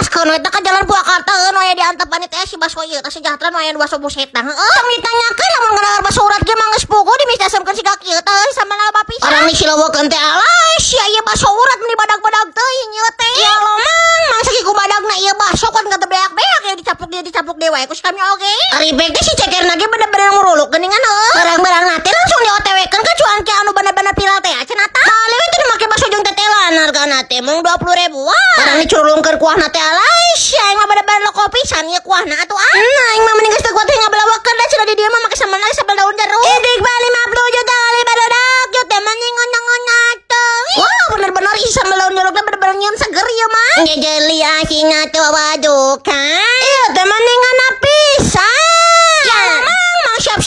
Gaskeun we teh ka Jalan Purwakarta nu aya di Antapani teh si baso ieu teh Sejahtera nu aya nu baso buset tah, heueuh. Tong ditanyakeun lamun ngadahar baso urat ge mah geus puguh di mistasemkeun siga kieu teh sama loba pisan. Orang disilowokeun teh, alay sia, ieu baso urat meni badag-badag teuing ieu teh. Ya Allah, Mang, Mang, sakitu badagna ieu baso kan teu beak-beak ya, dicapuk dia dicapuk deui wae ku si kami oge. Ari bek teh si cekerna ge bener-bener nguruluk geuningan, heueuh. Barang-barang teh langsung di OTW-keun ke cuanki anu bener-bener viral teh cenah tah. Nah, leuwih teh make baso jeung tetelan, hargana teh mung 20 ribuan. Barang dicurulungkeun kuahna teh, alay sia, aing mah bener-bener loko pisan ieu kuahna atuh ah.